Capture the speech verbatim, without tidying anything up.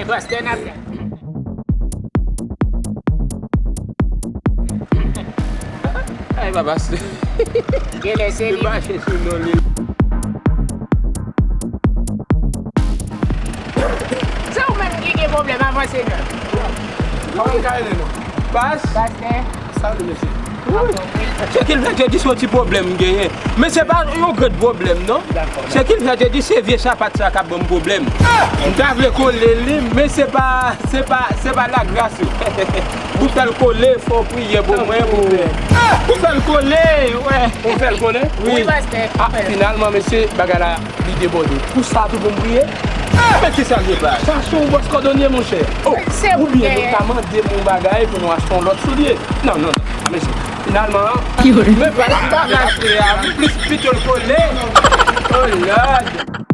Pastè n ap. Ay, papa, se Genlè se li. Mache sou non li. Se ou menm ki gen pwoblèm, avanse non. Kòman m ka rele non? Pas? Pastè. Salut, mesye. Se ki l fè te di se yon ti pwoblèm m genyen. Men se pa yon grenn pwoblèm, non. Se ki l fè te di se vye sapat sa k ap ban m pwoblèm. M ta vle kole li, men se pa, se pa, se pa lagras yo. Pou fè l kole, fò w priye pou mwen, pou, pou fè l kole, wè. Ou fè l kole? Wi. Wi, pastè. Ah, finalman, mesye, bagay la, li debòde. Pou sa tou pou m priye? Men kisa l ye, baz? Sa se yon bòs kòdonye, monchè. Oh, oubyen nou ka mande m yon bagay pou nou achte yon lòt soulye. Non, non, non. Mesye, finalman, men pa, pa, pa, m plis pito l kole. Oh, Lord.